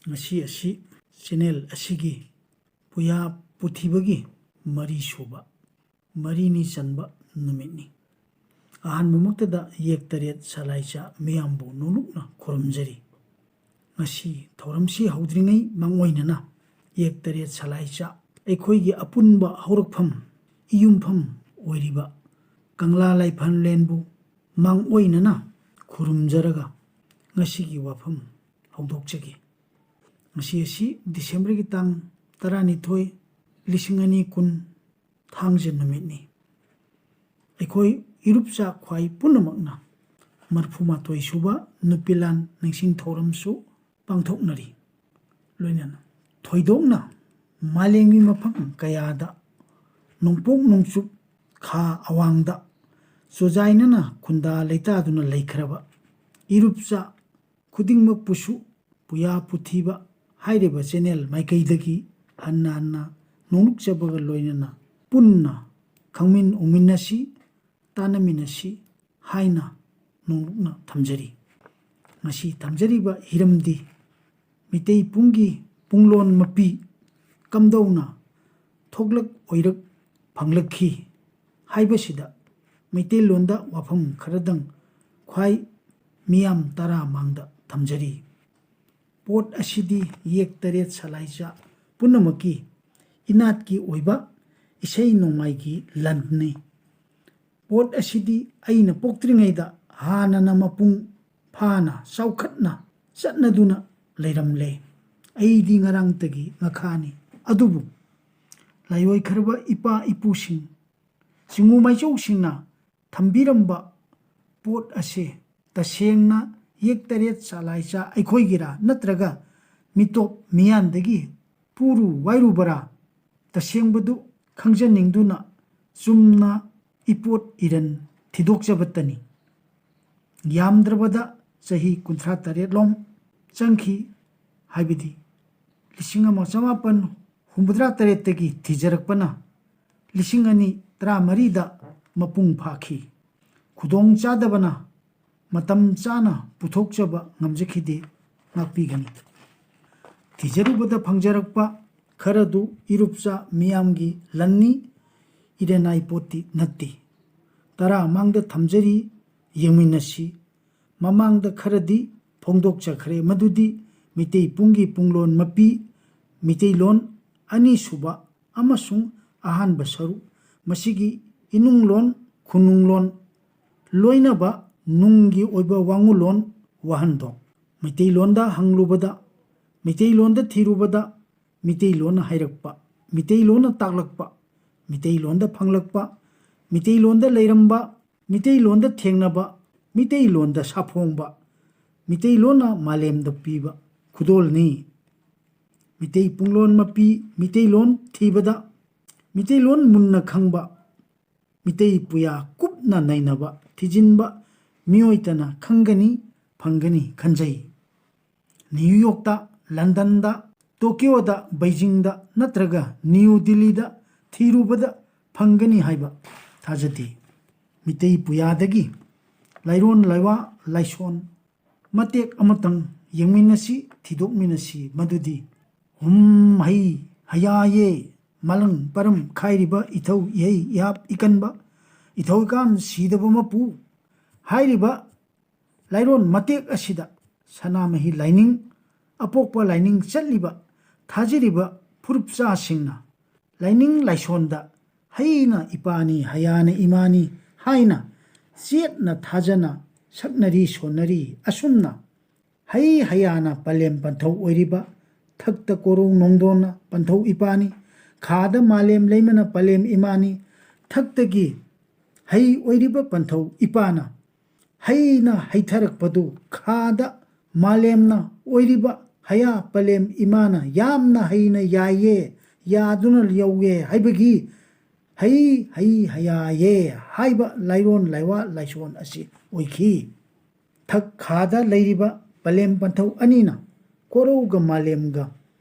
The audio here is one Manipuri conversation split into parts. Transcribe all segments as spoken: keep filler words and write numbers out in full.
ꯉꯁꯤ ꯑꯁꯤ ꯆꯦꯅꯦꯜ ꯑꯁꯤꯒꯤ ꯄꯨꯌꯥ ꯄꯨꯊꯤꯕꯒꯤ ꯃꯔꯤ ꯁꯨꯕ, ꯃꯔꯤꯅꯤ ꯆꯟꯕ ꯅꯨꯃꯤꯠꯅꯤ꯫ ꯑꯍꯥꯟꯕꯃꯛꯇꯗ ꯌꯦꯛ ꯇꯔꯦꯠ ꯁꯂꯥꯏꯆꯥ ꯃꯤꯌꯥꯝꯕꯨ ꯅꯣꯂꯨꯛꯅ ꯈꯨꯔꯨꯝꯖꯔꯤ꯫ ꯉꯁꯤ ꯊꯧꯔꯝꯁꯤ ꯍꯧꯗ꯭ꯔꯤꯉꯩ ꯃꯥꯡꯑꯣꯏꯅꯅ ꯌꯦꯛ ꯇꯔꯦꯠ ꯁꯂꯥꯏꯆꯥ ꯑꯩꯈꯣꯏꯒꯤ ꯑꯄꯨꯟꯕ ꯍꯧꯔꯛꯐꯝ, ꯏꯌꯨꯝꯐꯝ ꯑꯣꯏꯔꯤꯕ ꯀꯪꯂꯥ ꯂꯥꯏꯐꯝꯂꯦꯟꯕꯨ ꯃꯥꯡꯑꯣꯏꯅꯅ ꯈꯨꯔꯨꯝꯖꯔꯒ ꯉꯁꯤꯒꯤ ꯋꯥꯐꯝ ꯍꯧꯗꯣꯛꯆꯒꯦ꯫ ꯉꯁꯤ ꯑꯁꯤ ꯗꯤꯁꯦꯝꯕꯔꯒꯤ ꯇꯥꯡ ꯇꯔꯥꯅꯤꯊꯣꯏ, ꯂꯤꯁꯤꯡ ꯑꯅꯤ ꯀꯨꯟ, ꯊꯥꯡꯖ ꯅꯨꯃꯤꯠꯅꯤ꯫ ꯑꯩꯈꯣꯏ ꯏꯔꯨꯞꯆꯥ ꯈ꯭ꯋꯥꯏ ꯄꯨꯝꯅꯃꯛꯅ ꯃꯔꯐꯨ ꯃꯥꯊꯣꯏ ꯁꯨꯕ ꯅꯨꯄꯤꯂꯥꯟ ꯅꯤꯡꯁꯤꯡ ꯊꯧꯔꯝꯁꯨ ꯄꯥꯡꯊꯣꯛꯅꯔꯤ꯫ ꯂꯣꯏꯅꯅ ꯊꯣꯏꯗꯣꯛꯅ ꯃꯥꯂꯦꯝꯒꯤ ꯃꯐꯝ ꯀꯌꯥꯗ, ꯅꯣꯡꯄꯣꯛ ꯅꯣꯡꯆꯨꯞ ꯈꯥ ꯑꯋꯥꯡꯗ ꯆꯨꯖꯥꯏꯅꯅ ꯈꯨꯟꯗꯥ ꯂꯩꯇꯥꯗꯨꯅ ꯂꯩꯈ꯭ꯔꯕ ꯏꯔꯨꯞꯆꯥ ꯈꯨꯗꯤꯡꯃꯛꯄꯨꯁꯨ ꯄꯨꯌꯥ ꯄꯨꯊꯤꯕ ꯍꯥꯏꯔꯤꯕ ꯆꯦꯅꯦꯜ ꯃꯥꯏꯀꯩꯗꯒꯤ ꯍꯟꯅ ꯍꯟꯅ ꯅꯣꯡꯂꯨꯛꯆꯕꯒ ꯂꯣꯏꯅꯅ ꯄꯨꯟꯅ ꯈꯪꯃꯤꯟ ꯎꯃꯤꯟꯅꯁꯤ, ꯇꯥꯟꯅꯃꯤꯟꯅꯁꯤ ꯍꯥꯏꯅ ꯅꯣꯡꯂꯨꯛꯅ ꯊꯝꯖꯔꯤ꯫ ꯉꯁꯤ ꯊꯝꯖꯔꯤꯕ ꯍꯤꯔꯝꯗꯤ ꯃꯤꯇꯩ ꯄꯨꯝꯒꯤ ꯄꯨꯡꯂꯣꯟ ꯃꯄꯤ ꯀꯝꯗꯧꯅ ꯊꯣꯛꯂꯛ ꯑꯣꯏꯔꯛ ꯐꯪꯂꯛꯈꯤ ꯍꯥꯏꯕꯁꯤꯗ ꯃꯩꯇꯩꯂꯣꯟꯗ ꯋꯥꯐꯝ ꯈꯔꯗꯪ ꯈ꯭ꯋꯥꯏ ꯃꯤꯌꯥꯝ ꯇꯔꯥ ꯃꯥꯡꯗ ꯊꯝꯖꯔꯤ꯫ ꯄꯣꯠ ꯑꯁꯤꯗꯤ ꯌꯦꯛ ꯇꯔꯦꯠ ꯁꯂꯥꯏꯆꯥ ꯄꯨꯝꯅꯃꯛꯀꯤ ꯏꯅꯥꯠꯀꯤ ꯑꯣꯏꯕ ꯏꯁꯩ ꯅꯣꯡꯃꯥꯏꯒꯤ ꯂꯟꯅꯤ꯫ ꯄꯣꯠ ꯑꯁꯤꯗꯤ ꯑꯩꯅ ꯄꯣꯛꯇ꯭ꯔꯤꯉꯩꯗ ꯍꯥꯟꯅꯅ ꯃꯄꯨꯡ ꯐꯥꯅ ꯆꯥꯎꯈꯠꯅ ꯆꯠꯅꯗꯨꯅ ꯂꯩꯔꯝꯂꯦ꯫ ꯑꯩꯗꯤ ꯉꯔꯥꯡꯇꯒꯤ ꯉꯈꯥꯅꯤ꯫ ꯑꯗꯨꯕꯨ ꯂꯥꯏꯑꯣꯏꯈ꯭ꯔꯕ ꯏꯄꯥ ꯏꯄꯨꯁꯤꯡ, ꯆꯤꯡꯉꯨ ꯃꯥꯏꯆꯧꯁꯤꯡꯅ ꯊꯝꯕꯤꯔꯝꯕ ꯄꯣꯠ ꯑꯁꯦ ꯇꯁꯦꯡꯅ ꯌꯦꯛ ꯇꯔꯦꯠ ꯁꯂꯥꯏꯆꯥ ꯑꯩꯈꯣꯏꯒꯤꯔꯥ ꯅꯠꯇ꯭ꯔꯒ ꯃꯤꯇꯣꯞ ꯃꯤꯌꯥꯟꯗꯒꯤ ꯄꯨꯔꯨ ꯋꯥꯏꯔꯨꯕꯔꯥ? ꯇꯁꯦꯡꯕꯗꯨ ꯈꯪꯖꯅꯤꯡꯗꯨꯅ ꯆꯨꯝꯅ ꯏꯄꯣꯠ ꯏꯔꯟ ꯊꯤꯗꯣꯛꯆꯕꯇꯅꯤ꯫ ꯌꯥꯝꯗ꯭ꯔꯕꯗ ꯆꯍꯤ ꯀꯨꯟꯊ꯭ꯔꯥ ꯇꯔꯦꯠꯂꯣꯝ ꯆꯪꯈꯤ, ꯍꯥꯏꯕꯗꯤ ꯂꯤꯁꯤꯡ ꯑꯃ ꯆꯃꯥꯄꯟ ꯍꯨꯝꯐꯨꯇꯔꯥ ꯇꯔꯦꯠꯇꯒꯤ ꯊꯤꯖꯔꯛꯄꯅ ꯂꯤꯁꯤꯡ ꯑꯅꯤ ꯇꯔꯥꯃꯔꯤꯗ ꯃꯄꯨꯡ ꯐꯥꯈꯤ꯫ ꯈꯨꯗꯣꯡ ꯆꯥꯗꯕꯅ ꯃꯇꯝ ꯆꯥꯅ ꯄꯨꯊꯣꯛꯆꯕ ꯉꯝꯖꯈꯤꯗꯦ꯫ ꯉꯥꯛꯄꯤꯒꯅꯤ꯫ ꯊꯤꯖꯔꯨꯕꯗ ꯐꯪꯖꯔꯛꯄ ꯈꯔꯗꯨ ꯏꯔꯨꯞꯆꯥ ꯃꯤꯌꯥꯝꯒꯤ ꯂꯟꯅꯤ, ꯏꯔꯦꯅꯥꯏ ꯄꯣꯠꯇꯤ ꯅꯠꯇꯦ꯫ ꯇꯔꯥ ꯃꯥꯡꯗ ꯊꯝꯖꯔꯤ, ꯌꯦꯡꯃꯤꯟꯅꯁꯤ꯫ ꯃꯃꯥꯡꯗ ꯈꯔꯗꯤ ꯐꯣꯡꯗꯣꯛꯆꯈ꯭ꯔꯦ, ꯃꯗꯨꯗꯤ ꯃꯤꯇꯩ ꯄꯨꯡꯒꯤ ꯄꯨꯡꯂꯣꯟ ꯃꯄꯤ, ꯃꯤꯇꯩꯂꯣꯟ ꯑꯅꯤꯁꯨꯕ ꯑꯃꯁꯨꯡ ꯑꯍꯥꯟꯕ ꯁꯔꯨꯛ, ꯃꯁꯤꯒꯤ ꯏꯅꯨꯡꯂꯣꯟ, ꯈꯨꯅꯨꯡꯂꯣꯟ, ꯂꯣꯏꯅꯕ ꯅꯨꯡꯒꯤ ꯑꯣꯏꯕ ꯋꯥꯉꯨꯂꯣꯟ ꯋꯥꯍꯟꯊꯣꯛ꯫ ꯃꯩꯇꯩꯂꯣꯟꯗ ꯍꯪꯂꯨꯕꯗ, ꯃꯩꯇꯩꯂꯣꯟꯗ ꯊꯤꯔꯨꯕꯗ, ꯃꯤꯇꯩꯂꯣꯟꯅ ꯍꯥꯏꯔꯛꯄ, ꯃꯤꯇꯩꯂꯣꯟꯅ ꯇꯥꯛꯂꯛꯄ, ꯃꯤꯇꯩꯂꯣꯟꯗ ꯐꯪꯂꯛꯄ, ꯃꯤꯇꯩꯂꯣꯟꯗ ꯂꯩꯔꯝꯕ, ꯃꯤꯇꯩꯂꯣꯟꯗ ꯊꯦꯡꯅꯕ, ꯃꯤꯇꯩꯂꯣꯟꯗ ꯁꯥꯐꯣꯡꯕ, ꯃꯤꯇꯩꯂꯣꯟꯅ ꯃꯥꯂꯦꯝꯗ ꯄꯤꯕ ꯈꯨꯗꯣꯜꯅꯤ꯫ ꯃꯤꯇꯩ ꯄꯨꯡꯂꯣꯟ ꯃꯄꯤ, ꯃꯤꯇꯩꯂꯣꯟ ꯊꯤꯕꯗ, ꯃꯤꯇꯩꯂꯣꯟ ꯃꯨꯟꯅ ꯈꯪꯕ, ꯃꯤꯇꯩ ꯄꯨꯌꯥ ꯀꯨꯞꯅ ꯅꯩꯅꯕ, ꯊꯤꯖꯤꯟꯕ ꯃꯤꯑꯣꯏꯇꯅ ꯈꯪꯒꯅꯤ, ꯐꯪꯒꯅꯤ ꯈꯟꯖꯩ꯫ ꯅ꯭ꯌꯨ ꯌꯣꯔꯛꯇ, ꯂꯟꯗꯟꯗ, ꯇꯣꯀꯤꯌꯣꯗ, ꯕꯩꯖꯤꯡꯗ ꯅꯠꯇ꯭ꯔꯒ ꯅ꯭ꯌꯨ ꯗꯤꯜꯂꯤꯗ ꯊꯤꯔꯨꯕꯗ ꯐꯪꯒꯅꯤ ꯍꯥꯏꯕ ꯊꯥꯖꯗꯦ꯫ ꯃꯤꯇꯩ ꯄꯨꯌꯥꯗꯒꯤ ꯂꯥꯏꯔꯣꯟ ꯂꯥꯏꯋꯥ ꯂꯥꯏꯁꯣꯟ ꯃꯇꯦꯛ ꯑꯃꯇꯪ ꯌꯦꯡꯃꯤꯟꯅꯁꯤ, ꯊꯤꯗꯣꯛꯃꯤꯟꯅꯁꯤ꯫ ꯃꯗꯨꯗꯤ ꯍꯨꯝ ꯍꯩ ꯍꯌꯥꯌꯦ ꯃꯂꯪ ꯄꯔꯝ ꯈꯥꯏꯔꯤꯕ ꯏꯊꯧ ꯏꯍꯩ ꯏꯍꯥꯞ ꯏꯀꯟꯕ ꯏꯊꯧ ꯏꯀꯥꯟ ꯁꯤꯗꯕ ꯃꯄꯨ ꯍꯥꯏꯔꯤꯕ ꯂꯥꯏꯔꯣꯟ ꯃꯇꯦꯛ ꯑꯁꯤꯗ ꯁꯅꯥꯃꯍꯤ ꯂꯥꯏꯅꯤꯡ, ꯑꯄꯣꯛꯄ ꯂꯥꯏꯅꯤꯡ ꯆꯠꯂꯤꯕ, ꯊꯥꯖꯔꯤꯕ ꯐꯨꯔꯨꯞꯆꯥꯁꯤꯡꯅ ꯂꯥꯏꯅꯤꯡ ꯂꯥꯏꯁꯣꯟꯗ ꯍꯩꯅ ꯏꯄꯥꯅꯤ, ꯍꯌꯥꯅ ꯏꯃꯥꯅꯤ ꯍꯥꯏꯅ ꯆꯦꯠꯅ ꯊꯥꯖꯅ ꯁꯛꯅꯔꯤ ꯁꯣꯟꯅꯔꯤ꯫ ꯑꯁꯨꯝꯅ ꯍꯩ ꯍꯌꯥꯅ ꯄꯂꯦꯝ ꯄꯟꯊꯧ ꯑꯣꯏꯔꯤꯕ, ꯊꯛꯇ ꯀꯣꯔꯧ ꯅꯣꯡꯗꯣꯟꯅ ꯄꯟꯊꯧ ꯏꯄꯥꯅꯤ, ꯈꯥꯗ ꯃꯥꯂꯦꯝ ꯂꯩꯃꯅ ꯄꯂꯦꯝ ꯏꯃꯥꯅꯤ, ꯊꯛꯇꯒꯤ ꯍꯩ ꯑꯣꯏꯔꯤꯕ ꯄꯟꯊꯧ ꯏꯄꯥꯅ ꯍꯩꯅ ꯍꯩꯊꯔꯛꯄꯗꯨ ꯈꯥꯗ ꯃꯥꯂꯦꯝꯅ ꯑꯣꯏꯔꯤꯕ ꯍꯌꯥ ꯄꯂꯦꯝ ꯏꯃꯥꯅ ꯌꯥꯝꯅ ꯍꯩꯅ ꯌꯥꯏꯌꯦ, ꯌꯥꯗꯨꯅ ꯌꯧꯋꯦ ꯍꯥꯏꯕꯒꯤ ꯍꯩ ꯍꯩ ꯍꯌꯥꯌꯦ ꯍꯥꯏꯕ ꯂꯥꯏꯔꯣꯟ ꯂꯥꯏꯋꯥ ꯂꯥꯏꯁꯣꯟ ꯑꯁꯤ ꯑꯣꯏꯈꯤ꯫ ꯊꯛ ꯈꯥꯗ ꯂꯩꯔꯤꯕ ꯄꯂꯦꯝ ꯄꯟꯊꯧ ꯑꯅꯤꯅ ꯀꯣꯔꯧꯒ ꯃꯥꯂꯦꯝꯒ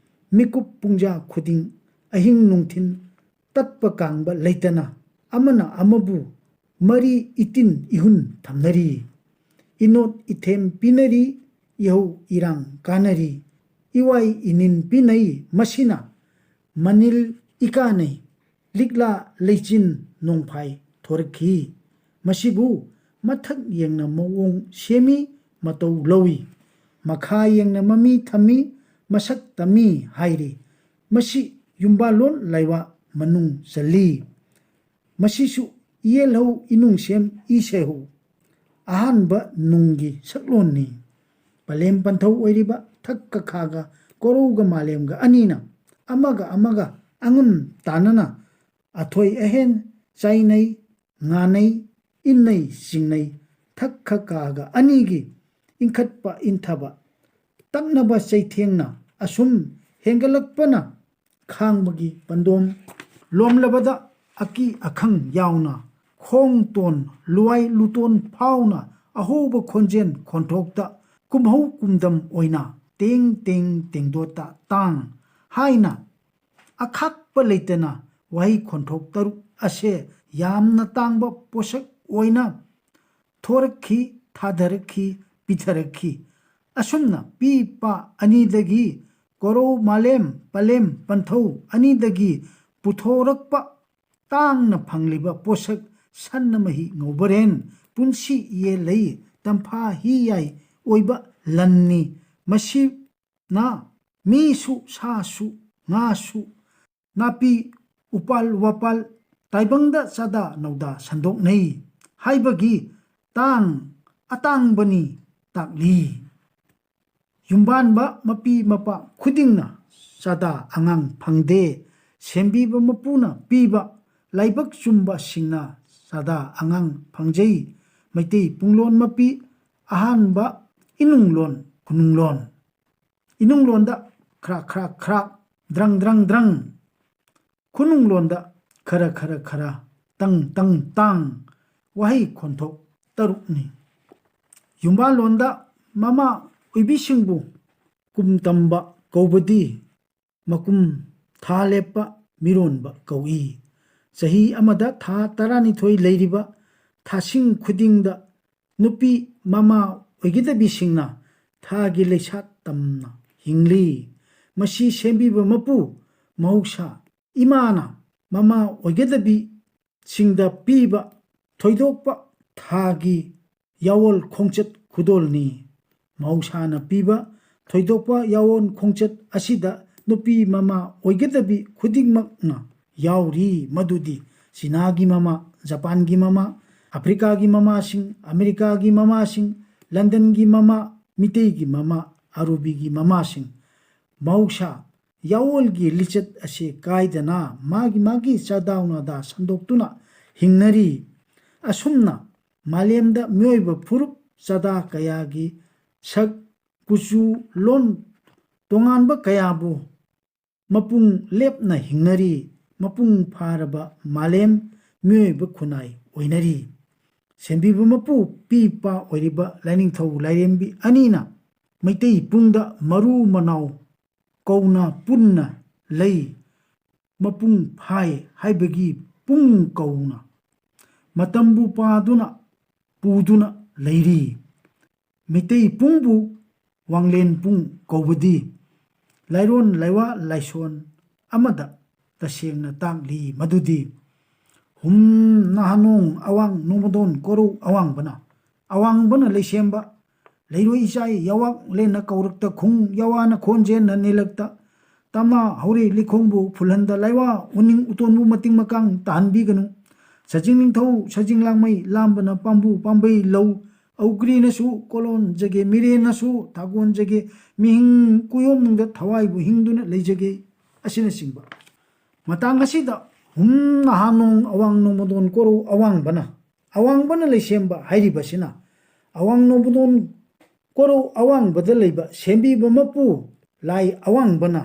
ꯃꯤꯀꯨꯞ ꯄꯨꯡꯖꯥ ꯈꯨꯗꯤꯡ ꯑꯍꯤꯡ ꯅꯨꯡꯊꯤꯜ ꯇꯠꯄ ꯀꯥꯡꯕ ꯂꯩꯇꯅ ꯑꯃꯅ ꯑꯃꯕꯨ ꯃꯔꯤ ꯏꯇꯤꯟ ꯏꯍꯨꯟ ꯊꯝꯅꯔꯤ꯫ ꯏꯅꯣꯠ ꯏꯊꯦꯝ ꯄꯤꯅꯔꯤ, ꯏꯍꯧ ꯏꯔꯥꯡ ꯀꯥꯅꯔꯤ꯫ ꯏꯋꯥꯏ ꯏꯅꯤꯟ ꯄꯤꯅꯩ꯫ ꯃꯁꯤꯅ ꯃꯅꯤꯜ ꯏꯀꯥꯅꯩ꯫ ꯂꯤꯛꯂꯥ ꯂꯩꯆꯤꯟ ꯅꯣꯡꯐꯥꯏ ꯊꯣꯔꯛꯈꯤ꯫ ꯃꯁꯤꯕꯨ ꯃꯊꯛ ꯌꯦꯡꯅ ꯃꯑꯣꯡ ꯁꯦꯝꯃꯤ, ꯃꯇꯧ ꯂꯧꯏ꯫ ꯃꯈꯥ ꯌꯦꯡꯅ ꯃꯃꯤ ꯊꯝꯃꯤ, ꯃꯁꯛ ꯇꯝꯃꯤ ꯍꯥꯏꯔꯤ꯫ ꯃꯁꯤ ꯌꯨꯝꯕꯥꯜꯂꯣꯟ ꯂꯥꯏꯋꯥ ꯃꯅꯨꯡ ꯆꯜꯂꯤ꯫ ꯃꯁꯤꯁꯨ ꯏꯌꯦꯜꯍꯧ ꯏꯅꯨꯡꯁꯦꯝ ꯏꯁꯦꯍꯧ ꯑꯍꯥꯟꯕ ꯅꯨꯡꯒꯤ ꯁꯛꯂꯣꯟꯅꯤ꯫ ꯄꯂꯦꯝ ꯄꯟꯊꯧ ꯑꯣꯏꯔꯤꯕ ꯊꯛ ꯀꯈꯥꯒ ꯀꯣꯔꯧꯒ ꯃꯥꯂꯦꯝꯒ ꯑꯅꯤꯅ ꯑꯃꯒ ꯑꯃꯒ ꯑꯉꯝ ꯇꯥꯟꯅꯅ ꯑꯊꯣꯏ ꯑꯍꯦꯟ ꯆꯥꯏꯅꯩ, ꯉꯥꯅꯩ, ꯏꯟꯅꯩ, ꯆꯤꯡꯅꯩ꯫ ꯊꯛ ꯈ ꯀꯥꯒ ꯑꯅꯤꯒꯤ ꯏꯟꯈꯠꯄ ꯏꯟꯊꯕ ꯇꯛꯅꯕ ꯆꯩꯊꯦꯡꯅ ꯑꯁꯨꯝ ꯍꯦꯟꯒꯠꯂꯛꯄꯅ ꯈꯥꯡꯕꯒꯤ ꯄꯟꯗꯣꯝ ꯂꯣꯝꯂꯕꯗ ꯑꯀꯤ ꯑꯈꯪ ꯌꯥꯎꯅ ꯈꯣꯡ ꯇꯣꯟ ꯂꯨꯋꯥꯏ ꯂꯨꯇꯣꯟ ꯐꯥꯎꯅ ꯑꯍꯧꯕ ꯈꯣꯟꯖꯦꯜ ꯈꯣꯟꯊꯣꯛꯇ ꯀꯨꯝꯍꯧ ꯀꯨꯝꯗꯝ ꯑꯣꯏꯅ ꯇꯦꯡ ꯇꯦꯡ ꯇꯦꯡꯗꯣꯠꯇ ꯇꯥꯡ ꯍꯥꯏꯅ ꯑꯈꯥꯛꯄ ꯂꯩꯇꯅ ꯋꯥꯍꯩ ꯈꯣꯟꯊꯣꯛ ꯇꯔꯨꯛ ꯑꯁꯦ ꯌꯥꯝꯅ ꯇꯥꯡꯕ ꯄꯣꯠꯁꯛ ꯑꯣꯏꯅ ꯊꯣꯔꯛꯈꯤ, ꯊꯥꯗꯔꯛꯈꯤ, ꯄꯤꯊꯔꯛꯈꯤ꯫ ꯑꯁꯨꯝꯅ ꯄꯤ ꯄꯥ ꯑꯅꯤꯗꯒꯤ ꯀꯣꯔꯧ ꯃꯥꯂꯦꯝ ꯄꯂꯦꯝ ꯄꯟꯊꯧ ꯑꯅꯤꯗꯒꯤ ꯄꯨꯊꯣꯔꯛꯄ ꯇꯥꯡꯅ ꯐꯪꯂꯤꯕ ꯄꯣꯠꯁꯛ ꯁꯟꯅ ꯃꯍꯤ ꯉꯧꯕꯔꯦꯟ ꯄꯨꯟꯁꯤ ꯏꯌꯦꯜ ꯂꯩ ꯇꯝꯐꯥ ꯍꯤ ꯌꯥꯏ ꯑꯣꯏꯕ ꯂꯟꯅꯤ꯫ ꯃꯁꯤꯅ ꯃꯤꯁꯨ ꯁꯥꯁꯨ ꯉꯥꯁꯨ ꯅꯥꯄꯤ ꯎꯄꯥꯜ ꯋꯥꯄꯥꯜ ꯇꯥꯏꯕꯪꯗ ꯆꯥꯗꯥ ꯅꯧꯗꯥ ꯁꯟꯗꯣꯛꯅꯩ ꯍꯥꯏꯕꯒꯤ ꯇꯥꯡ ꯑꯇꯥꯡꯕꯅꯤ ꯇꯥꯛꯂꯤ꯫ ꯌꯨꯝꯕꯥꯟꯕ ꯃꯄꯤ ꯃꯄꯥ ꯈꯨꯗꯤꯡꯅ ꯆꯥꯗꯥ ꯑꯉꯥꯡ ꯐꯪꯗꯦ꯫ ꯁꯦꯝꯕꯤꯕ ꯃꯄꯨꯅ ꯄꯤꯕ ꯂꯥꯏꯕꯛ ꯆꯨꯝꯕꯁꯤꯡꯅ ꯆꯥꯗꯥ ꯑꯉꯥꯡ ꯐꯪꯖꯩ꯫ ꯃꯩꯇꯩ ꯄꯨꯡꯂꯣꯟ ꯃꯄꯤ ꯑꯍꯥꯟꯕ ꯏꯅꯨꯡꯂꯣꯟ ꯈꯨꯅꯨꯡꯂꯣꯟ꯫ ꯏꯅꯨꯡꯂꯣꯟꯗ ꯈ꯭ꯔꯥꯛ ꯈ꯭ꯔꯥꯛ ꯈ꯭ꯔꯥꯛ, ꯗ꯭ꯔꯪ ꯗ꯭ꯔꯪ ꯗ꯭ꯔꯪ꯫ ꯈꯨꯅꯨꯡꯂꯣꯟꯗ ꯈꯔ ꯈꯔ ꯈꯔ, ꯇꯪ ꯇꯪ ꯇꯥꯡ꯫ ꯋꯥꯍꯩ ꯈꯣꯟꯊꯣꯛ ꯇꯔꯨꯛꯅꯤ꯫ ꯌꯨꯝꯕꯥꯜꯂꯣꯟꯗ ꯃꯃꯥ ꯑꯣꯏꯕꯤꯁꯤꯡꯕꯨ ꯀꯨꯝ ꯇꯝꯕ ꯀꯧꯕꯗꯤ ꯃꯀꯨꯝ ꯊꯥ ꯂꯦꯞꯄ ꯃꯤꯔꯣꯟꯕ ꯀꯧꯏ꯫ ꯆꯍꯤ ꯑꯃꯗ ꯊꯥ ꯇꯔꯥꯅꯤꯊꯣꯏ ꯂꯩꯔꯤꯕ ꯊꯥꯁꯤꯡ ꯈꯨꯗꯤꯡꯗ ꯅꯨꯄꯤ ꯃꯃꯥ ꯑꯣꯏꯒꯗꯕꯤꯁꯤꯡꯅ ꯊꯥꯒꯤ ꯂꯩꯁꯥ ꯇꯝꯅ ꯍꯤꯡꯂꯤ꯫ ꯃꯁꯤ ꯁꯦꯝꯕꯤꯕ ꯃꯄꯨ ꯃꯍꯧꯁꯥ ꯏꯃꯥꯅ ꯃꯃꯥ ꯑꯣꯏꯒꯗꯕꯤꯁꯤꯡꯗ ꯄꯤꯕ ꯊꯣꯏꯗꯣꯛꯄ ꯊꯥꯒꯤ ꯌꯥꯑꯣꯜ ꯈꯣꯡꯆꯠ ꯈꯨꯗꯣꯜꯅꯤ꯫ ꯃꯍꯧꯁꯥꯅ ꯄꯤꯕ ꯊꯣꯏꯗꯣꯛꯄ ꯌꯥꯑꯣꯟ ꯈꯣꯡꯆꯠ ꯑꯁꯤꯗ ꯅꯨꯄꯤ ꯃꯃꯥ ꯑꯣꯏꯒꯗꯕꯤ ꯈꯨꯗꯤꯡꯃꯛꯅ ꯌꯥꯎꯔꯤ, ꯃꯗꯨꯗꯤ ꯆꯤꯅꯥꯒꯤ ꯃꯃꯥ, ꯖꯄꯥꯟꯒꯤ ꯃꯃꯥ, ꯑꯐ꯭ꯔꯤꯀꯥꯒꯤ ꯃꯃꯥꯁꯤꯡ, ꯑꯃꯦꯔꯤꯀꯥꯒꯤ ꯃꯃꯥꯁꯤꯡ, ꯂꯟꯗꯟꯒꯤ ꯃꯃꯥ, ꯃꯤꯇꯩꯒꯤ ꯃꯃꯥ, ꯑꯔꯨꯕꯤꯒꯤ ꯃꯃꯥꯁꯤꯡ꯫ ꯃꯍꯧꯁꯥ ꯌꯥꯑꯣꯜꯒꯤ ꯂꯤꯆꯠ ꯑꯁꯤ ꯀꯥꯏꯗꯅ ꯃꯥꯒꯤ ꯃꯥꯒꯤ ꯆꯥꯗꯥꯎ ꯅꯥꯗꯥ ꯁꯟꯗꯣꯛꯇꯨꯅ ꯍꯤꯡꯅꯔꯤ꯫ ꯑꯁꯨꯝꯅ ꯃꯥꯂꯦꯝꯗ ꯃꯤꯑꯣꯏꯕ ꯐꯨꯔꯨꯞ ꯆꯥꯗꯥ ꯀꯌꯥꯒꯤ ꯁꯛ, ꯀꯨꯆꯨ, ꯂꯣꯟ ꯇꯣꯉꯥꯟꯕ ꯀꯌꯥꯕꯨ ꯃꯄꯨꯡ ꯂꯦꯞꯅ ꯍꯤꯡꯅꯔꯤ꯫ ꯃꯄꯨꯡ ꯐꯥꯔꯕ ꯃꯥꯂꯦꯝ ꯃꯤꯑꯣꯏꯕ ꯈꯨꯟꯅꯥꯏ ꯑꯣꯏꯅꯔꯤ꯫ ꯁꯦꯝꯕꯤꯕ ꯃꯄꯨ ꯄꯤ ꯏꯄꯥ ꯑꯣꯏꯔꯤꯕ ꯂꯥꯏꯅꯤꯡꯊꯧ ꯂꯥꯏꯔꯦꯝꯕꯤ ꯑꯅꯤꯅ ꯃꯩꯇꯩ ꯄꯨꯡꯗ ꯃꯔꯨ ꯃꯅꯥꯎ ꯀꯧꯅ ꯄꯨꯟꯅ ꯂꯩ꯫ ꯃꯄꯨꯡ ꯐꯥꯏ ꯍꯥꯏꯕꯒꯤ ꯄꯨꯡ ꯀꯧꯅ ꯃꯇꯝꯕꯨ ꯄꯥꯗꯨꯅ ꯄꯨꯗꯨꯅ ꯂꯩꯔꯤ꯫ ꯃꯩꯇꯩ ꯄꯨꯡꯕꯨ ꯋꯥꯡꯂꯦꯟ ꯄꯨꯡ ꯀꯧꯕꯗꯤ ꯂꯥꯏꯔꯣꯟ ꯂꯥꯏꯋꯥ ꯂꯥꯏꯁꯣꯟ ꯑꯃꯗ ꯇꯁꯦꯡꯅ ꯇꯥꯛꯂꯤ ꯃꯗꯨꯗꯤ ꯍꯨꯝ ꯅꯍꯥꯅꯣꯡ ꯑꯋꯥꯡ ꯅꯣꯡꯃꯗꯣꯟ ꯀꯣꯔꯧ ꯑꯋꯥꯡꯕꯅ, ꯑꯋꯥꯡꯕꯅ ꯂꯩꯁꯦꯝꯕ ꯂꯩꯔꯣꯏ ꯏꯆꯥꯏ ꯌꯥꯋꯥꯛ ꯂꯦꯟꯅ ꯀꯧꯔꯛꯇ ꯈꯨꯡ ꯌꯥꯋꯥꯅ ꯈꯣꯟꯖꯦꯟꯅ ꯅꯦꯂꯛꯇ ꯇꯝꯅ ꯍꯧꯔꯤ ꯂꯤꯈꯣꯡꯕꯨ ꯐꯨꯜꯍꯟꯗ ꯂꯥꯏꯋꯥ ꯎꯅꯤꯡ ꯎꯇꯣꯟꯕꯨ ꯃꯇꯤꯡ ꯃꯀꯥꯡ ꯇꯥꯍꯟꯕꯤꯒꯅꯨ꯫ ꯁꯖꯤꯡ ꯅꯤꯡꯊꯧ ꯁꯖꯤꯡ ꯂꯥꯡꯃꯩ ꯂꯥꯝꯕꯅ ꯄꯥꯝꯕꯨ ꯄꯥꯝꯕꯩ ꯂꯧ ꯑꯧꯒ꯭ꯔꯤꯅꯁꯨ ꯀꯣꯂꯣꯟꯖꯒꯦ ꯃꯤꯔꯦꯟꯅꯁꯨ ꯊꯥꯒꯣꯟꯖꯒꯦ ꯃꯤꯍꯤꯡ ꯀꯨꯌꯣꯝꯅꯨꯡꯗ ꯊꯋꯥꯏꯕꯨ ꯍꯤꯡꯗꯨꯅ ꯂꯩꯖꯒꯦ ꯑꯁꯤꯅꯆꯤꯡꯕ꯫ ꯃꯇꯥꯡ ꯑꯁꯤꯗ ꯍꯨꯝ ꯅꯍꯥꯅꯣꯡ ꯑꯋꯥꯡ ꯅꯣꯡꯃꯗꯣꯟ ꯀꯣꯔꯧ ꯑꯋꯥꯡꯕꯅ, ꯑꯋꯥꯡꯕꯅ ꯂꯩꯁꯦꯝꯕ ꯍꯥꯏꯔꯤꯕꯁꯤꯅ ꯑꯋꯥꯡ ꯅꯣꯡꯃꯗꯣꯟ ꯀꯣꯔꯧ ꯑꯋꯥꯡꯕꯗ ꯂꯩꯕ ꯁꯦꯝꯕꯤꯕ ꯃꯄꯨ ꯂꯥꯏ ꯑꯋꯥꯡꯕꯅ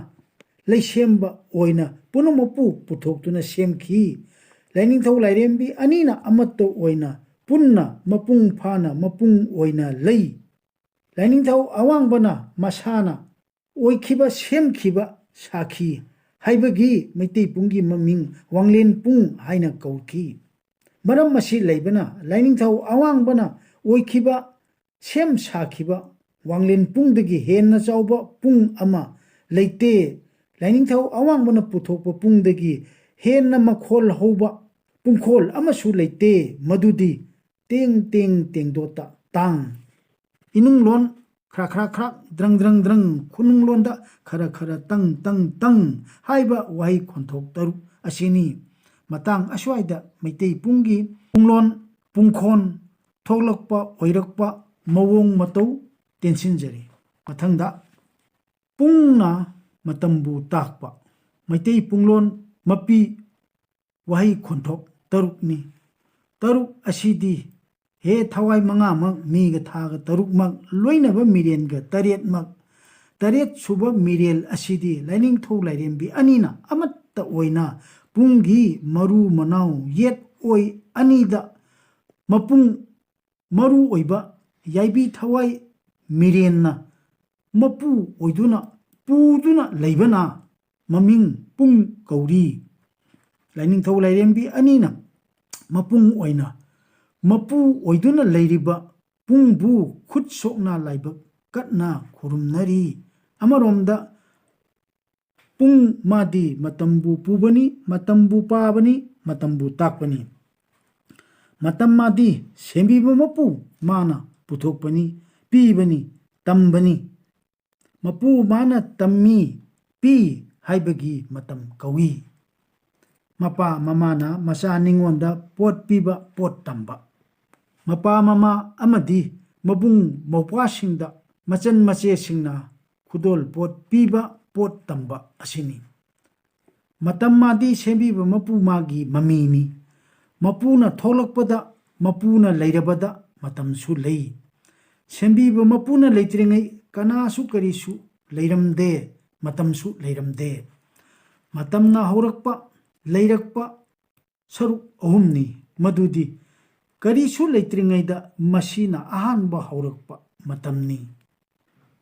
ꯂꯩꯁꯦꯝꯕ ꯑꯣꯏꯅ ꯄꯨꯝꯅꯃꯛꯄꯨ ꯄꯨꯊꯣꯛꯇꯨꯅ ꯁꯦꯝꯈꯤ꯫ ꯂꯥꯏꯅꯤꯡꯊꯧ ꯂꯥꯏꯔꯦꯝꯕꯤ ꯑꯅꯤꯅ ꯑꯃꯠꯇ ꯑꯣꯏꯅ ꯄꯨꯟꯅ ꯃꯄꯨꯡ ꯐꯥꯅ ꯃꯄꯨꯡ ꯑꯣꯏꯅ ꯂꯩ꯫ ꯂꯥꯏꯅꯤꯡꯊꯧ ꯑꯋꯥꯡꯕꯅ ꯃꯁꯥꯅ ꯑꯣꯏꯈꯤꯕ ꯁꯦꯝꯈꯤꯕ ꯁꯥꯈꯤ ꯍꯥꯏꯕꯒꯤ ꯃꯩꯇꯩ ꯄꯨꯡꯒꯤ ꯃꯃꯤꯡ ꯋꯥꯡꯂꯦꯟ ꯄꯨꯡ ꯍꯥꯏꯅ ꯀꯧꯈꯤ꯫ ꯃꯔꯝ ꯑꯁꯤ ꯂꯩꯕꯅ ꯂꯥꯏꯅꯤꯡꯊꯧ ꯑꯋꯥꯡꯕꯅ ꯑꯣꯏꯈꯤꯕ ꯁꯦꯝ ꯁꯥꯈꯤꯕ ꯋꯥꯡꯂꯦꯟ ꯄꯨꯡꯗꯒꯤ ꯍꯦꯟꯅ ꯆꯥꯎꯕ ꯄꯨꯡ ꯑꯃ ꯂꯩꯇꯦ꯫ ꯂꯥꯏꯅꯤꯡꯊꯧ ꯑꯋꯥꯡꯕꯅ ꯄꯨꯊꯣꯛꯄ ꯄꯨꯡꯗꯒꯤ ꯍꯦꯟꯅ ꯃꯈꯣꯜ ꯍꯧꯕ ꯄꯨꯡꯈꯣꯜ ꯑꯃꯁꯨ ꯂꯩꯇꯦ꯫ ꯃꯗꯨꯗꯤ ꯇꯦꯡ ꯇꯦꯡ ꯇꯦꯡꯗꯣꯠꯇ ꯇꯥꯡ꯫ ꯏꯅꯨꯡꯂꯣꯟ ꯈ꯭ꯔ ꯈ꯭ꯔ ꯈ꯭ꯔ, ꯗ꯭ꯔꯪ ꯗ꯭ꯔꯪ ꯗ꯭ꯔꯪ, ꯈꯨꯅꯨꯡꯂꯣꯟꯗ ꯈꯔ ꯈꯔ ꯇꯪ ꯇꯪ ꯇꯪ ꯍꯥꯏꯕ ꯋꯥꯍꯩ ꯈꯣꯟꯊꯣꯛ ꯇꯔꯨꯛ ꯑꯁꯤꯅꯤ꯫ ꯃꯇꯥꯡ ꯑꯁ꯭ꯋꯥꯏꯗ ꯃꯩꯇꯩ ꯄꯨꯡꯒꯤ ꯄꯨꯡꯂꯣꯟ, ꯄꯨꯡꯈꯣꯟ, ꯊꯣꯛꯂꯛꯄ, ꯑꯣꯏꯔꯛꯄ, ꯃꯑꯣꯡ ꯃꯇꯧ ꯇꯦꯟꯁꯤꯟꯖꯔꯤ꯫ ꯃꯊꯪꯗ ꯄꯨꯡꯅ ꯃꯇꯝꯕꯨ ꯇꯥꯛꯄ꯫ ꯃꯩꯇꯩ ꯄꯨꯡꯂꯣꯟ ꯃꯄꯤ ꯋꯥꯍꯩ ꯈꯣꯟꯊꯣꯛ ꯇꯔꯨꯛꯅꯤ꯫ ꯇꯔꯨꯛ ꯑꯁꯤꯗꯤ ꯍꯦ ꯊꯋꯥꯏ ꯃꯉꯥꯃꯛ, ꯃꯤꯒ ꯊꯥꯒ ꯇꯔꯨꯛꯃꯛ, ꯂꯣꯏꯅꯕ ꯃꯤꯔꯦꯟꯒ ꯇꯔꯦꯠꯃꯛ꯫ ꯇꯔꯦꯠ ꯁꯨꯕ ꯃꯤꯔꯦꯜ ꯑꯁꯤꯗꯤ ꯂꯥꯏꯅꯤꯡꯊꯧ ꯂꯥꯏꯔꯦꯝꯕꯤ ꯑꯅꯤꯅ ꯑꯃꯠꯇ ꯑꯣꯏꯅ ꯄꯨꯡꯒꯤ ꯃꯔꯨ ꯃꯅꯥꯎ ꯌꯦꯠ ꯑꯣꯏ ꯑꯅꯤꯗ ꯃꯄꯨꯡ ꯃꯔꯨ ꯑꯣꯏꯕ ꯌꯥꯏꯕꯤ ꯊꯋꯥꯏ ꯃꯤꯔꯦꯟꯅ ꯃꯄꯨ ꯑꯣꯏꯗꯨꯅ ꯄꯨꯗꯨꯅ ꯂꯩꯕꯅ ꯃꯃꯤꯡ ꯄꯨꯡ ꯀꯧꯔꯤ꯫ ꯂꯥꯏꯅꯤꯡꯊꯧ ꯂꯥꯏꯔꯦꯝꯕꯤ ꯑꯅꯤꯅ ꯃꯄꯨꯡ ꯑꯣꯏꯅ ꯃꯄꯨ ꯑꯣꯏꯗꯨꯅ ꯂꯩꯔꯤꯕ ꯄꯨꯡꯕꯨ ꯈꯨꯠ ꯁꯣꯛꯅ ꯂꯥꯏꯕꯛ ꯀꯠꯅ ꯈꯨꯔꯨꯝꯅꯔꯤ꯫ ꯑꯃꯔꯣꯝꯗ ꯄꯨꯡ ꯃꯥꯗꯤ ꯃꯇꯝꯕꯨ ꯄꯨꯕꯅꯤ, ꯃꯇꯝꯕꯨ ꯄꯥꯕꯅꯤ, ꯃꯇꯝꯕꯨ ꯇꯥꯛꯄꯅꯤ꯫ ꯃꯇꯝ ꯃꯥꯗꯤ ꯁꯦꯝꯕꯤꯕ ꯃꯄꯨ ꯃꯥꯅ ꯄꯨꯊꯣꯛꯄꯅꯤ, ꯄꯤꯕꯅꯤ, ꯇꯝꯕꯅꯤ꯫ ꯃꯄꯨ ꯃꯥꯅ ꯇꯝꯃꯤ, ꯄꯤ ꯍꯥꯏꯕꯒꯤ ꯃꯇꯝ ꯀꯧꯏ꯫ ꯃꯄꯥ ꯃꯃꯥꯅ ꯃꯆꯥ ꯅꯤꯉꯣꯟꯗ ꯄꯣꯠ ꯄꯤꯕ, ꯄꯣꯠ ꯇꯝꯕ꯫ ꯃꯄꯥ ꯃꯃꯥ ꯑꯃꯗꯤ ꯃꯕꯨꯡ ꯃꯧꯄ꯭ꯋꯥꯁꯤꯡꯗ ꯃꯆꯟ ꯃꯆꯦꯁꯤꯡꯅ ꯈꯨꯗꯣꯜ ꯄꯣꯠ ꯄꯤꯕ, ꯄꯣꯠ ꯇꯝꯕ ꯑꯁꯤꯅꯤ꯫ ꯃꯇꯝ ꯃꯥꯗꯤ ꯁꯦꯝꯕꯤꯕ ꯃꯄꯨ ꯃꯥꯒꯤ ꯃꯃꯤꯅꯤ꯫ ꯃꯄꯨꯅ ꯊꯣꯛꯂꯛꯄꯗ, ꯃꯄꯨꯅ ꯂꯩꯔꯕꯗ ꯃꯇꯝꯁꯨ ꯂꯩ꯫ ꯁꯦꯝꯕꯤꯕ ꯃꯄꯨꯅ ꯂꯩꯇ꯭ꯔꯤꯉꯩ ꯀꯅꯥꯁꯨ ꯀꯔꯤꯁꯨ ꯂꯩꯔꯝꯗꯦ, ꯃꯇꯝꯁꯨ ꯂꯩꯔꯝꯗꯦ꯫ ꯃꯇꯝꯅ ꯍꯧꯔꯛꯄ, ꯂꯩꯔꯛꯄ ꯁꯔꯨꯛ ꯑꯍꯨꯝꯅꯤ꯫ ꯃꯗꯨꯗꯤ ꯀꯔꯤꯁꯨ ꯂꯩꯇ꯭ꯔꯤꯉꯩꯗ ꯃꯁꯤꯅ ꯑꯍꯥꯟꯕ ꯍꯧꯔꯛꯄ ꯃꯇꯝꯅꯤ꯫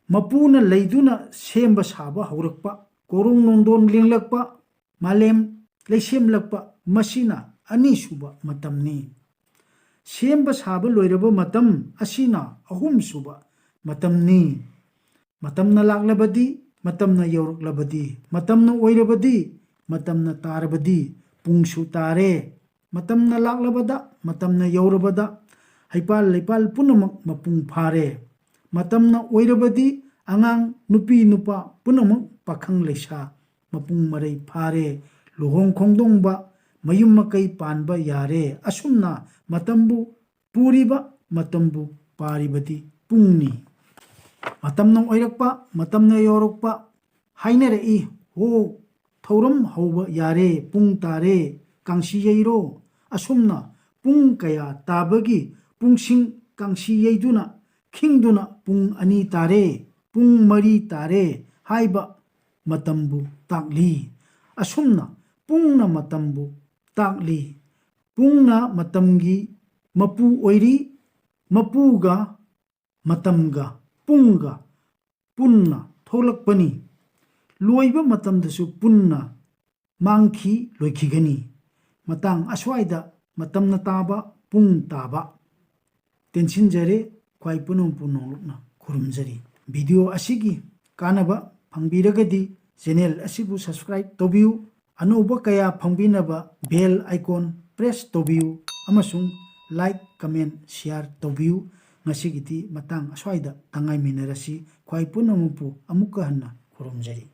ꯃꯄꯨꯅ ꯂꯩꯗꯨꯅ ꯁꯦꯝꯕ ꯁꯥꯕ ꯍꯧꯔꯛꯄ, ꯀꯣꯔꯣꯡ ꯅꯣꯡꯗꯣꯟ ꯂꯦꯡꯂꯛꯄ, ꯃꯥꯂꯦꯝ ꯂꯩꯁꯦꯝꯂꯛꯄ, ꯃꯁꯤꯅ ꯑꯅꯤꯁꯨꯕ ꯃꯇꯝꯅꯤ꯫ ꯁꯦꯝꯕ ꯁꯥꯕ ꯂꯣꯏꯔꯕ ꯃꯇꯝ ꯑꯁꯤꯅ ꯑꯍꯨꯝꯁꯨꯕ ꯃꯇꯝꯅꯤ꯫ ꯃꯇꯝꯅ ꯂꯥꯛꯂꯕꯗꯤ, ꯃꯇꯝꯅ ꯌꯧꯔꯛꯂꯕꯗꯤ, ꯃꯇꯝꯅ ꯑꯣꯏꯔꯕꯗꯤ, ꯃꯇꯝꯅ ꯇꯥꯔꯕꯗꯤ, ꯄꯨꯡꯁꯨ ꯇꯥꯔꯦ꯫ ꯃꯇꯝꯅ ꯂꯥꯛꯂꯕꯗ, ꯃꯇꯝꯅ ꯌꯧꯔꯕꯗ, ꯍꯩꯄꯥꯜ ꯂꯩꯄꯥꯜ ꯄꯨꯝꯅꯃꯛ ꯃꯄꯨꯡ ꯐꯥꯔꯦ꯫ ꯃꯇꯝꯅ ꯑꯣꯏꯔꯕꯗꯤ, ꯑꯉꯥꯡ ꯅꯨꯄꯤ ꯅꯨꯄꯥ ꯄꯨꯝꯅꯃꯛ, ꯄꯥꯈꯪ ꯂꯩꯁꯥ ꯃꯄꯨꯡ ꯃꯔꯩ ꯐꯥꯔꯦ꯫ ꯂꯨꯍꯣꯡ ꯈꯣꯡꯗꯣꯡꯕ, ꯃꯌꯨꯝ ꯃꯀꯩ ꯄꯥꯟꯕ ꯌꯥꯔꯦ꯫ ꯑꯁꯨꯝꯅ ꯃꯇꯝꯕꯨ ꯄꯨꯔꯤꯕ, ꯃꯇꯝꯕꯨ ꯄꯥꯔꯤꯕꯗꯤ ꯄꯨꯡꯅꯤ꯫ ꯃꯇꯝꯅ ꯑꯣꯏꯔꯛꯄ, ꯃꯇꯝꯅ ꯌꯧꯔꯛꯄ ꯍꯥꯏꯅꯔꯛꯏ꯫ ꯍꯣ, ꯊꯧꯔꯝ ꯍꯧꯕ ꯌꯥꯔꯦ, ꯄꯨꯡ ꯇꯥꯔꯦ, ꯀꯥꯡꯁꯤ ꯌꯩꯔꯣ꯫ ꯑꯁꯨꯝꯅ ꯄꯨꯡ ꯀꯌꯥ ꯇꯥꯕꯒꯤ ꯄꯨꯡꯁꯤꯡ ꯀꯥꯡꯁꯤ ꯌꯩꯗꯨꯅ ꯈꯤꯡꯗꯨꯅ ꯄꯨꯡ ꯑꯅꯤ ꯇꯥꯔꯦ, ꯄꯨꯡ ꯃꯔꯤ ꯇꯥꯔꯦ ꯍꯥꯏꯕ ꯃꯇꯝꯕꯨ ꯇꯥꯛꯂꯤ꯫ ꯑꯁꯨꯝꯅ ꯄꯨꯡꯅ ꯃꯇꯝꯕꯨ ꯇꯥꯛꯂꯤ꯫ ꯄꯨꯡꯅ ꯃꯇꯝꯒꯤ ꯃꯄꯨ ꯑꯣꯏꯔꯤ꯫ ꯃꯄꯨꯒ ꯃꯇꯝꯒ ꯄꯨꯡꯒ ꯄꯨꯟꯅ ꯊꯣꯛꯂꯛꯄꯅꯤ꯫ ꯂꯣꯏꯕ ꯃꯇꯝꯗꯁꯨ ꯄꯨꯟꯅ ꯃꯥꯡꯈꯤ, ꯂꯣꯏꯈꯤꯒꯅꯤ꯫ ꯃꯇꯥꯡ ꯑꯁ꯭ꯋꯥꯏꯗ ꯃꯇꯝꯅ ꯇꯥꯕ, ꯄꯨꯡ ꯇꯥꯕ ꯇꯦꯟꯁꯤꯟꯖꯔꯦ꯫ ꯈ꯭ꯋꯥꯏ ꯄꯨꯝꯅꯃꯛꯄꯨ ꯅꯣꯡꯂꯨꯛꯅ ꯈꯨꯔꯨꯝꯖꯔꯤ꯫ ꯚꯤꯗꯤꯑꯣ ꯑꯁꯤꯒꯤ ꯀꯥꯟꯅꯕ ꯐꯪꯕꯤꯔꯒꯗꯤ ꯆꯦꯅꯦꯜ ꯑꯁꯤꯕꯨ ꯁꯕꯁꯀ꯭ꯔꯥꯏꯕ ꯇꯧꯕꯤꯌꯨ꯫ ꯑꯅꯧꯕ ꯀꯌꯥ ꯐꯪꯕꯤꯅꯕ ꯕꯦꯜ ꯑꯥꯏꯀꯣꯟ ꯄ꯭ꯔꯦꯁ ꯇꯧꯕꯤꯌꯨ ꯑꯃꯁꯨꯡ ꯂꯥꯏꯛ, ꯀꯃꯦꯟ, ꯁꯤꯌꯥꯔ ꯇꯧꯕꯤꯌꯨ꯫ ꯉꯁꯤꯒꯤꯗꯤ ꯃꯇꯥꯡ ꯑꯁ꯭ꯋꯥꯏꯗ ꯇꯪꯉꯥꯏꯃꯤꯟꯅꯔꯁꯤ꯫ ꯈ꯭ꯋꯥꯏ ꯄꯨꯝꯅꯃꯛꯄꯨ ꯑꯃꯨꯛꯀ ꯍꯟꯅ ꯈꯨꯔꯨꯝꯖꯔꯤ꯫